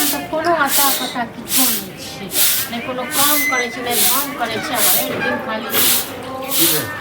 अहाँके कोनो अता पता किछो नहि छै, नहि कोनो काम करै छै, नहि धाम करै छै, आ भरि दिन खाली।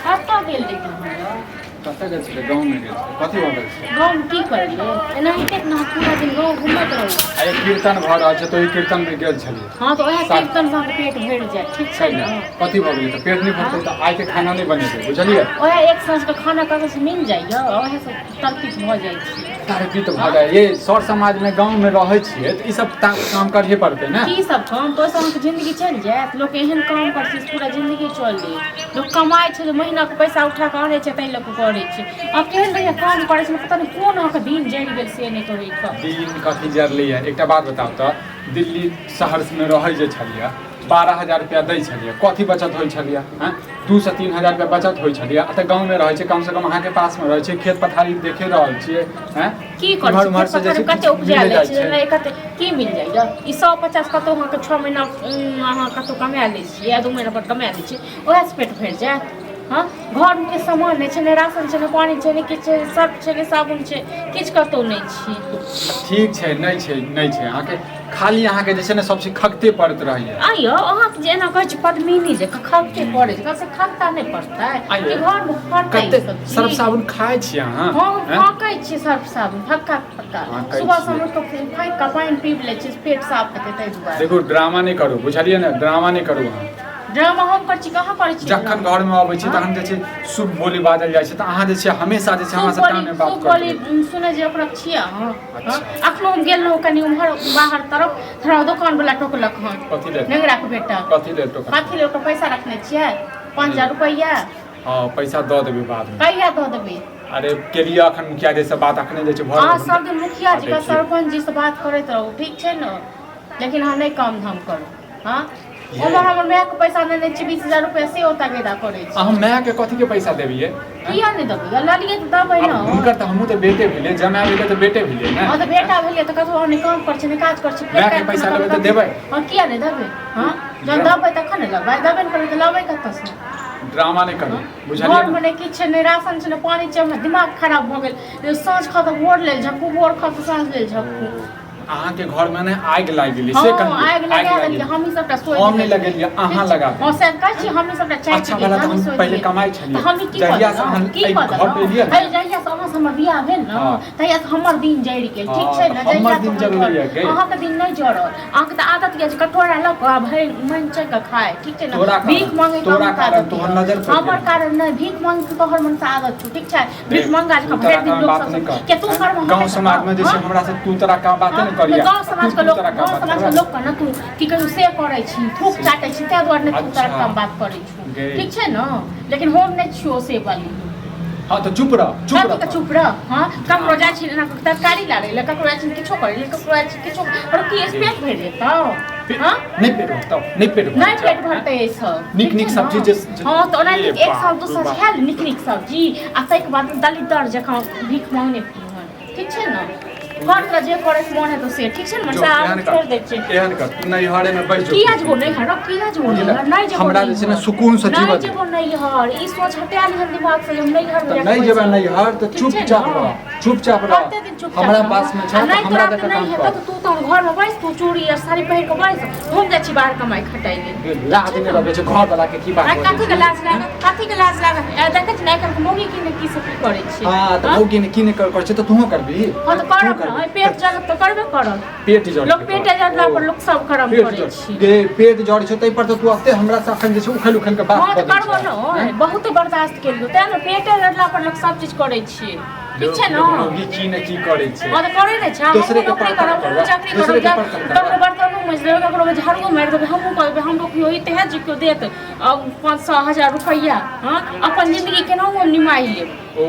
कतऽ गेल रही अहाँ? कतऽ गेल छलै? गाँवमे गेल छलै। कथी भऽ गेल छै? गाँवमे की करलियै? एनाहिते ने अहाँ पूरा दिन गाँव घुमैत रहू। आइ कीर्तन भऽ रहल छै तऽ ओहि कीर्तनमे गेल छलियै। हँ, तऽ उएह कीर्तनसँ अहाँके पेट भरि जायत, ठीक छै ने? कथी भऽ गेलै? तऽ पेट नहि भरतै तऽ आइके खाना नहि बनेतै, बुझलियै? उएह एक साँझके खाना कतऽसँ मिल जाइए, उएहसँ तड़पित भऽ जाइ छी। तड़पित भऽ जाइ ये। सर समाजमे गाँवमे रहै छियै तऽ ई सब काम करहे पड़तै ने। की सब काम? तऽ ओहिसँ अहाँके जिन्दगी चलि जायत? लोक एहन काम करै छै पूरा जिन्दगी चलै। लोक कमाइ छै तऽ महीनाके पैसा उठा कऽ आनै छै, ताहि लऽ कऽ करै छै। आब केहन बढ़िआँ काम करै छै, पता नहि कोन अहाँके दिन जरि गेल से नहि कहै कऽ। दिन कथी जरलैए? एकटा बात बताउ तऽ, दिल्ली शहरमे रहै जे छलियै, 12,000 रुपैआ दै छलियै, कथी बचत होइ छलियै? हँ, 2 सँ 3 हजार रुपैआ बचत होइ छलियै। एतऽ गाँवमे रहै छै, कमसँ कम अहाँके पासमे रहै छै, खेत पथारी देखे रहल छियै। हँ, की करै इम्हर छी? उम्हर खेत से जे पथारी छै कते किछु उपजा मिल लै जाइ छै? छै। नहि, कते की मिल जाइए? ई 150 कतहु अहाँके 6 महीना अहाँ कतहु कमा लै छियै, या 2 महीना पर कमा लै छियै, उएहसँ पेट भरि जायत? हँ, घरमे सामान नहि छै, नहि राशन छै, नहि पानि छै, नहि किछु छै, सर्फ छै, नहि साबुन छै, किछु कतहु नहि छै। ठीक छै, नहि छै, नहि छै। अहाँके खाली अहाँके जे छै ने सब चीज खगते पड़ैत रहैए। आइयो अहाँके जे एना कहै छी पद्मिनी जे खगते पड़ै छै, से खगता नहि पड़तै? आइयो। कि घरमे फड़तै ई कते सब चीज? सर्फ साबुन खाइ छियै अहाँ? हम हैं? फाँकै छियै सर्फ साबुन फक्का फक्का। फाँकै सुबह छियै। शाम उठि कऽ फाँकि कऽ पानि पीब लै छियै, पेट साफ हेतै ताहि दुआरे। देखू, ड्रामा नहि करू, बुझलियै ने? ड्रामा नहि करू अहाँ। ड्रामा हम करै छी? कहाँ करै छी जखन ड्रामा? घरमे अबै छी तखन जे छै शुभ बोली बाजल जाइ छै, तऽ अहाँ जे छै हमेशा जे छै हमरा शुभ से बोली कानमे बात शुभ करैत बोली रहै। सुनै जे ओकरा छियै अहाँ? अच्छा। हँ? अखनो हम गेल रहौं कनि उम्हर बाहर तरफ, थोड़ा दोकान वाला टोकलक हन। कथी लेल? नेंगरा के बेटा। कथी लेल टोकल? कथी लेल? ओकर पैसा रखने छियै, 5000 रुपैआ। हँ, पैसा दऽ देबै बादमे। कहिया दऽ देबै? अरे केलियै अखन मुखिया जी से बात, अखने जे छै भऽ अहाँ गेल। सब दिन मुखिया जी के देखियौ। सरपंच जी से बात करैत रहू, ठीक छै ने? लेकिन अहाँ नहि काम धाम करू। हँ, ये। उम्हर हमर मायके पैसा नेने छी 20,000 रुपैआ, से ओतऽ गेदा करै छी। अहाँ मायके कथी के पैसा देबियै? किया नहि देबै? ललियै तऽ देबै आब ने। हुनकर तऽ हमहूँ तऽ बेटे भेलियै, जमाय भेलियै तऽ बेटे भेलियै ने। हँ, तऽ बेटा भेलियै तऽ कतबो अहाँ नहि काम करै छी, नहि काज करै छी, फेर मायके काल्हि पैसा खुना लेबै तऽ कतऽ- देबै? हँ, किया नहि देबै? हँ, जहन देबै तखन ने लेबै। देबै ने करबै तऽ लेबै कतऽसँ? ड्रामा नहि करू, बुझलियै घरमे ने? नहि किछु छै, नहि राशन छै, नहि पानि छै। हमर दिमाग खराब भऽ गेल। साँझ खाउ तऽ भोर लेल झक्कू, भोर खाउ तऽ साँझ लेल झक्कू। अहाँके घरमे ने आगि लागि गेलै से हँ, कहियौ। आगि लगा देलियै हमही सबटा सोचि। हम नहि लगेलियै, अहाँ लगा हँ, से कहै छी, हमही सबटा चाटि अच्छा भला तऽ हम पहिले कमाइ छलियै। तऽ हमही की जहिया से अहाँ की एहि कऽ घर पे एलियै ने, देलहुँ? जहिया से अहाँ से हमर बियाह भेल ने, तहिया से हमर दिन जरि गेल, ठीक छै ने? हमर जहिया दिन से जरलैए गे। अहाँके दिन नहि जरल। अहाँके तऽ आदत यऽ जे कटोरा लऽ कऽ आ भरि मन चढ़ि कऽ खाय, ठीक छै ने? तोरा कारण- भीख मांगे के तोरा अहाँके कारण आदत तोहर यऽ। नजर पड़ि हमर गेल। कारण नहि, भीख मांगे के तोहर मन से आदत छौ, ठीक छै? भीख मंगा तू जकाँ तोरा भरि दिन काम लोक बात सब नहि कर। के तू करबह? गाँव समाज में जे छै हमरा से तू तोरा काम बाते नहि करिया। गाँव समाज के लोक, गाँव समाज के लोक के ने तू की कहियो से करै छी, थूक चाटै छी, ताहि दुआरे ने तू तोरा अच्छा। काम बात करै छु, गे। ठीक छै ने? लेकिन हम नहि छियौ से वाली। हाँ, तऽ चुप रह, चुप कथी रह। के चुप रह? हाँ, ककरो जाइ छी एना कऽ तरकारी लाबै लए, ककरो जाइ छी किछो करै लए, ककरो जाइ छी किछो पर, की पेट भरि जेतौ? हाँ, नहि पेट भरतौ, नहि पेट नहि भरतौ। पेट भरतै एहि सब? नीक ठीक नीक छै सब्जी ने? जे हँ, तऽ ओना ए एक बाप साल दू रे साल बाप। खायल नीक नीक सब्जी आ ताहिके बाद दलिदर जकाँ भीख मांगने फिरहन, ठीक छै ने? कर तोरा जे करैके मन हेतौ से, ठीक छै ने? जो, मनसा एहन छोड़ि कर, दै छियै। एहन कर, तू नैहरे में बैस जो। किया जेबो नैहर? किया जेबो बुझले? नैहर? नहि जेबो हमरा जे छै ने नैहर। सुकून से नहि जीवऽ दे। जेबो नैहर। ई सोच हटा लिहन दिमाग से जे हम नैहर तऽ मे नहि जेबै नैहर तऽ ठीक छै चुपचाप ने? रह, चुपचाप रह। कते दिन चुपचाप हमरा रहब? पास में छै आ तऽ नहि हमरा तोरा जकाँ नहि काम हेतौ कर। तऽ तू तहन घरमे बैस, तू चूड़ी आ साड़ी पहिर कऽ बैस, हम जाइ छी बाहर कमाइ खटाइ लेल। लाज नहि लगै छै घर वाला के? की बात आ बजै कथी के छी? लाज लागत? कथी के लाज लागत? आ देखै छी ने आइ काल्हि मौगी की ने की सब की करै छै। हाँ, तऽ हाँ? मौगी ने की ने कर छै तऽ तूहो करबी। हँ, तऽ तूहो करब करबी। ने। पेट जरत तऽ करबे करब। पेट जड़ लोक पेट जरला पर लोक सब करम पेट करै जड़ छै। गे, पेट जड़ छै ताहि पर तऽ तू एते हमरा से अखन जे छै उखैल उखैल के बात हँ, तऽ कऽ दै करबो छै। ने, बहुत बर्दाश्त केलियौ तेँ ने। पेटे जरला पर लोक सब चीज करै छियै, ठीक छै ने? मौगी की ने की करै छै। हँ, तऽ करै ने छै। दोसरे हमहूँ के नौकरी पर करब, हमहूँ चाकरी करब, दोसरे के पर ककरो बर्तनो माँजि देबै, ककरो झाड़ुओ मारि देबै, हमहूँ कऽ देबै। हमरो केओ ई तऽ हैत जे केओ देत 500 1000 रुपैआ? हँ, अपन जिन्दगी केनाहु हम निमाहि लेब। ओ,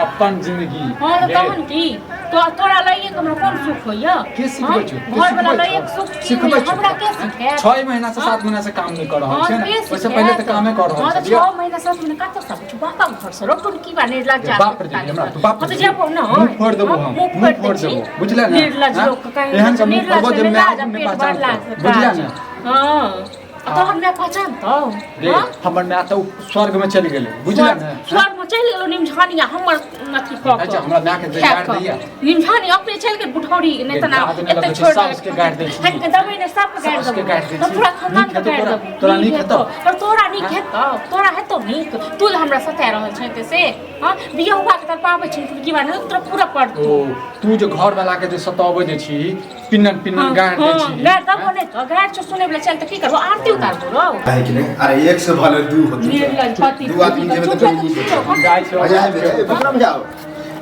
अपन जिंदगी। हँ, तऽ गे, तहन की? तो तोरा लइए के हमरा कोन सुख होइया? के सिखबै छौ? के घरवला सिखबै लइए छौ? के सुख की सिखबै होइया? छौ? हमरा के सिखायत? 6 महीना से हँ? 7 महीना से काम नहि कऽ रहल हँ, छै तऽ ने। के ओहिसँ पहिले तऽ सिखायत? कामे कऽ रहल हँ, तऽ छलियै। 6 महीना 7 महीना कतऽ से आबै छौ? बापक घर से रोटुन की बा निर्लज्ज बाप रे आदमी। हमरा तू बाप हँ, तऽ रे जेबो न। मुँह फोड़ि देबो हम, मुँह मुँह फोड़ि दै फोड़ि छी। देबो, बुझले ने? निर्लज्ज हँ? लोक के एहन के मुँह निर्लज्ज फोड़बो जे के माय लाज आ नहि पेट पहचान बढ़ला बुझले काज। ने? हँ। आ तोहर माय पहचान तो रे हमर माय तऽ स्वर्ग में चलि गेलै बुझल ने? स्वर्ग में चलि गेलो निमझानिया हमर अथी कऽ अच्छा, हमरा माय के जे गारि दैया। निमझानी अपने चलि गेल बुढ़ौरी नहि तऽ ना गारि देने एते लगै छै, छोड़ि सासके गारि दै छी। हट देबै ने सबके गारि सासके देबै गारि दै तऽ छी। पूरा खानदान नीक के हेतौ गारि तोरा? देबै। तोरा नीक हेतौ? पर तोरा नीक हेतौ? तोरा हेतौ नीक? तू जे हमरा सता रहल छै ते से हँ बियाह के तर पाबै छै की बात तोरा पूरा पड़तौ। ओ तू जे घर वाला के जे सताबै जे छी, पिन्नन पिन्नन गारि दै छी। गारि देबो नहि तऽ गारि छौ सुनै वला चल तऽ की करबो? आरती उतारबो रौ। है कि नहीं? अरे एक से भले दू होती। निर्लज छति। दू आदमी जेबै तऽ कोई नीक होतै। हम जाइ छी। भैया है मेरे पकड़ा जाओ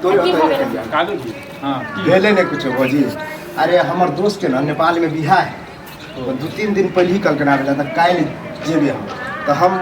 तो की भऽ गेलै? कालू जी, हाँ, की भेले नहीं कुछो भौजी। अरे हमर दोस्त के ना नेपाल में बियाह है, तो 2-3 दिन पहले ही कल के ना भेला, तऽ काल्हि जेबै हम, तऽ हम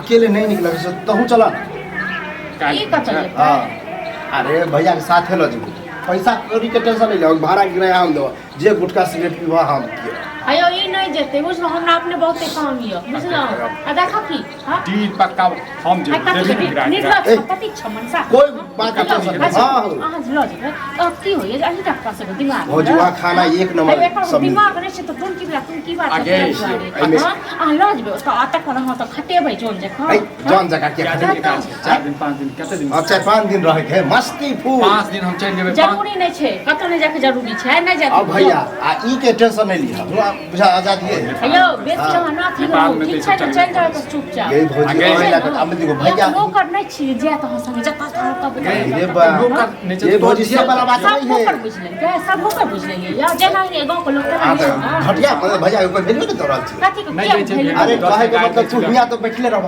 अकेले नहीं निकलब से तहूँ चल ना। ई कतऽ जेबै? हाँ अरे भैया के साथे लऽ जेबै, पैसा कौड़ी के टेंशन नहीं लो, भाड़ा किराया हम देबो, जे गुटखा सिगरेट पीबो हम पियब। अयो ई नहि जेतै बुझलहुँ, हमरा अपने बहुते काम यऽ बुझलहुँ। आ देखऽ की हाँ डील पक्का हम आ जेबै कथी देबही जेबै? किराया? निर्लज ए, छ, कथी छ मनसा? कोई बात के अच्छा, टेंशन नहीं। हाँ हो। अहाँ लऽ जेबै तऽ की होइए जे अहीँटा पास एगो दिमाग भौजी, यऽ? वहाँ खाना एक नंबर अरे, एकर सब दिमाग नहि छै तऽ तुम की बला तुम की बात आ छै गे, दुआरे? हाँ, अहाँ लऽ जेबै तऽ आ तखन अहाँ तऽ खटेबै जौन जकाँ। है, जौन जकाँ किया कए दिन के काज छै? 4 दिन 5 दिन कते दिन? अब 4-5 दिन रहे के है, मस्ती फूल। 5 दिन हम चलि जेबै। जरूरी नहि छै, कतौ नहि जाके जरूरी छै, नहि जाके। अब भैया आ ई के टेंशन नहीं लिहा, हुआ बुझा आजाद ये हेलो बेसी हाँ। अहाँ ना अथी नेपाल रहू, में ठीक तऽ छै ने? ई सब चलि जाउ तऽ चुपचाप। गई भौजी, आ गई। ओहि लए कऽ अब देखो भैया नौकर नहि छी जायत अहाँ संगे जतऽ ततऽ गई। रे बा। नौकर नहि छै, ये भौजी से वाला बात सब नहीं है। होकर बुझि लेलकै, सब होकर बुझि लेलियै या जेना ही गाँव के लोक तेना हाँ ही तऽ हाँ। घटिया मतलब भैया ओकर भेलियो ने दौड़ल छी। कथी के नहि किया जाइ छै भेल? भेल। अरे दस कहे के गारि मतलब दै तू छै। हियाँ तो बैठले रह,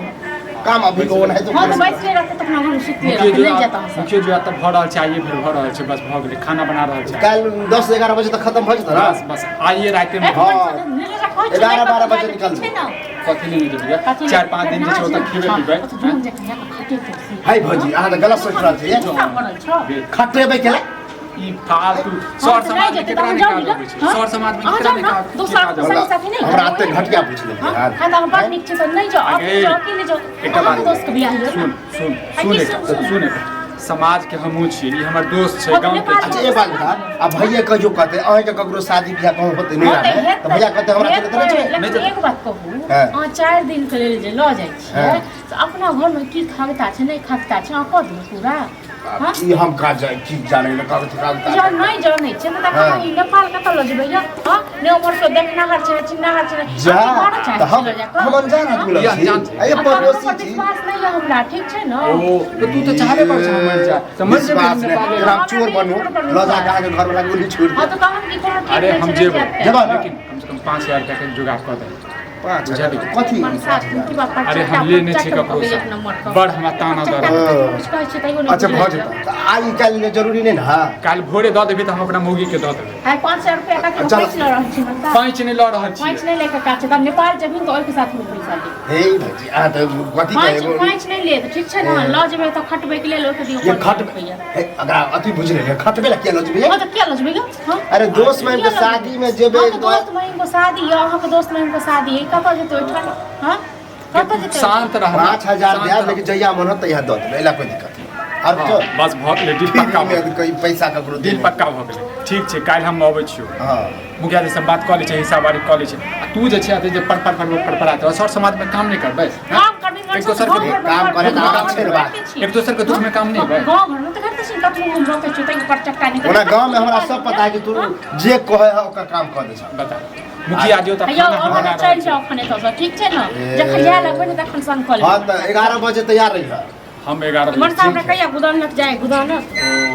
काम अभी को नहीं तो हँ तऽ बैसले रहतै तखन हम सुतले मुखिया रहबै, जी नहि जायत अहाँ सब। मुखिया जी तऽ भऽ रहल छै, आइए फेर भऽ रहल छै, बस भऽ गेलै, खाना बना रहल छै। काल्हि 10-11 बजे तक खत्म भऽ जेतै ना? बस बस आइए रातिमे। एक हाँ। मिनट, निर्लज कहै छै, 11-12 नहि बजे कतौ निकलबै। छै ने? कथी लेने जेबै? कथी 4-5 दिन जे छै ओतऽ खेबै पीबै। ओतऽ जौन जकाँ जाकऽ खटेतौ से। है भौजी, अहाँ तऽ गलत सोचि रहल छियै। गुस्सा भरल छौ। खटेबै केला? ई फालतू हम सर तऽ समाज नहि में जेतै तऽ केकरा अहाँ नहि जाउ काज ने। अबै छै? हाँ? सर समाज में अहाँ केकरा जाउ नहि ने, काज दोसर काज अबै संगी छै? साथी नहि हमरा एते घटिया बुझि लेलियै हाँ? यार। हाँ तऽ अहाँ बड़ नीक छै तऽ नहि जाउ, आगे। अपने जाउ, अकेले जाउ। एकटा अहाँके बात दोस्तके बियाह यऽ ने? सुन सुन आ सुन की एकटा सुन, सुन? सुन एकटा। समाज के हमहूँ छियै, ई हमर दोस्त छै हम गाँव के नेपाल छै। अच्छा एक बात बता, आ भैया कहियो कहते अहाँके ककरो शादी बियाह कहूँ होते नहीं हँ तऽ रहै हेतै, तऽ भैया कहते हमरा चलते नहीं हेतै, छै। लेकिन नहि तऽ- एक बात कहू, हाँ। अहाँ 4 दिन के लेल जे लऽ जाइ छियै हाँ। तऽ अपना घरमे की खगता छै नहि खगता छै अहाँ कऽ दियौ पूरा। हाँ? ई हम का जाए की जाने ले कागज कागज जहन नहि जनै छै तऽ तखन हाँ। ई नेपाल कतऽ लऽ जेबै यौ? हाँ? ने उम्हर से देखनाहार छै, ने चिन्हनाहार छै, ने जा अहाँ घर चाहै तऽ छी हम लऽ जाकऽ? हम अनजान आदमी ई लग छी। अनजान छै। अरे आ ककरो पड़ोसी पर छी। विश्वास नहि यऽ हमरा, ठीक छै ने? ओ तऽ तू तऽ चाहबे कर छै हम मरि जा तऽ मरि जेबै हम विश्वास नहि नेपाल। एकरा हम चोर बनू लऽ जा के अहाँके घर वाला गोली छोड़ हाँ दे। तऽ तहन की कोनो ठीक अरे नहि हम छै, नहि जेबै। जायब। जेबै ने? लेकिन कम से कम 5000 रुपया के जुगाड़ कऽ दे। 5 बुझलियै। कथी? मनसा, की बाप, अरे हम लेने छियै चट्टा ककरो भऽ गेल से। एक नम्बर के। बड़ हमरा ताना दऽ रहल। हाँ। किछु कहै छै तैयो नहि अच्छा भऽ बुझै जेतै तऽ आइ काल्हि ने जरूरी नहि ने हाँ। काल्हि भोरे दऽ देबही तऽ हम अपना मौगी के दऽ देबै। आइ 5000 रुपया कथी चल। पैंच लऽ रहल छी मनसा? पाँच नहि लऽ रहल पैंच छियै। नहि लैके काज छै तब नेपाल जेबही तऽ ओहिके साथमे पैसा ले। हे भाईजी अहाँ तऽ कथी पैंच कहै पैंच नहि लेत, ठीक छै ने? लऽ जेबै तऽ खटबैके लेल ओहिके दियौ ये 500 खट रुपैआ। हे अगरा अथी बुझि लेलियै, खटबे ला किया लऽ जेबै? हाँ तऽ किया लऽ जेबै यौ? हाँ? अरे दोस्त महिम के किया लऽ जेबै? शादी में जेबै। अहाँके दोस्त महिम के शादी यऽ, अहाँके दोस्त महिम के शादी यऽ, कतऽ जेतै ओहिठाम? हाँ? कतऽ जेतै? शांत रह 5000 देब, लेकिन जहिया मन होत तहिया दऽ देबै, एला कोई दिक्कत नहीं। आर हाँ, कुछो? बस भऽ गेलै डील पक्का भऽ गेलै। कोई पैसा ककरो डील देने। पक्का भऽ गेलै, ठीक छै, काल्हि हम अबै छियौ। हाँ मुखिया जी सब बात कऽ लै छै, हिसाब बारी कऽ लै छै। आ तू जे छै जे पर पर पर पर पर सर समाज में काम नहि करबै? काम करबै एक दोसर के काम करे तऽ आदत छै ने बा। एक दोसर के दुख में काम नहि हेबै। गाँव घरमे तऽ करते छी, कतबो हम रखै छियै तैयो पर चक्का नहि। ओना गाँव में हमरा सब पता है कि तू जे कहे है ओकर काम कऽ दै छ। बता मुखिया जी ओतऽ यौ खाना हम अहाँ बना चलि रहल जाउ छी। एखन एतऽसँ, ठीक छै ने? जखन जाय लगबै ने तखन संग कऽ हाँ लेबै। तऽ 11 बजे तैयार रही। हम 11 बजे मनसा हमरा कहिया गोदानक जाय गोदानक? ओ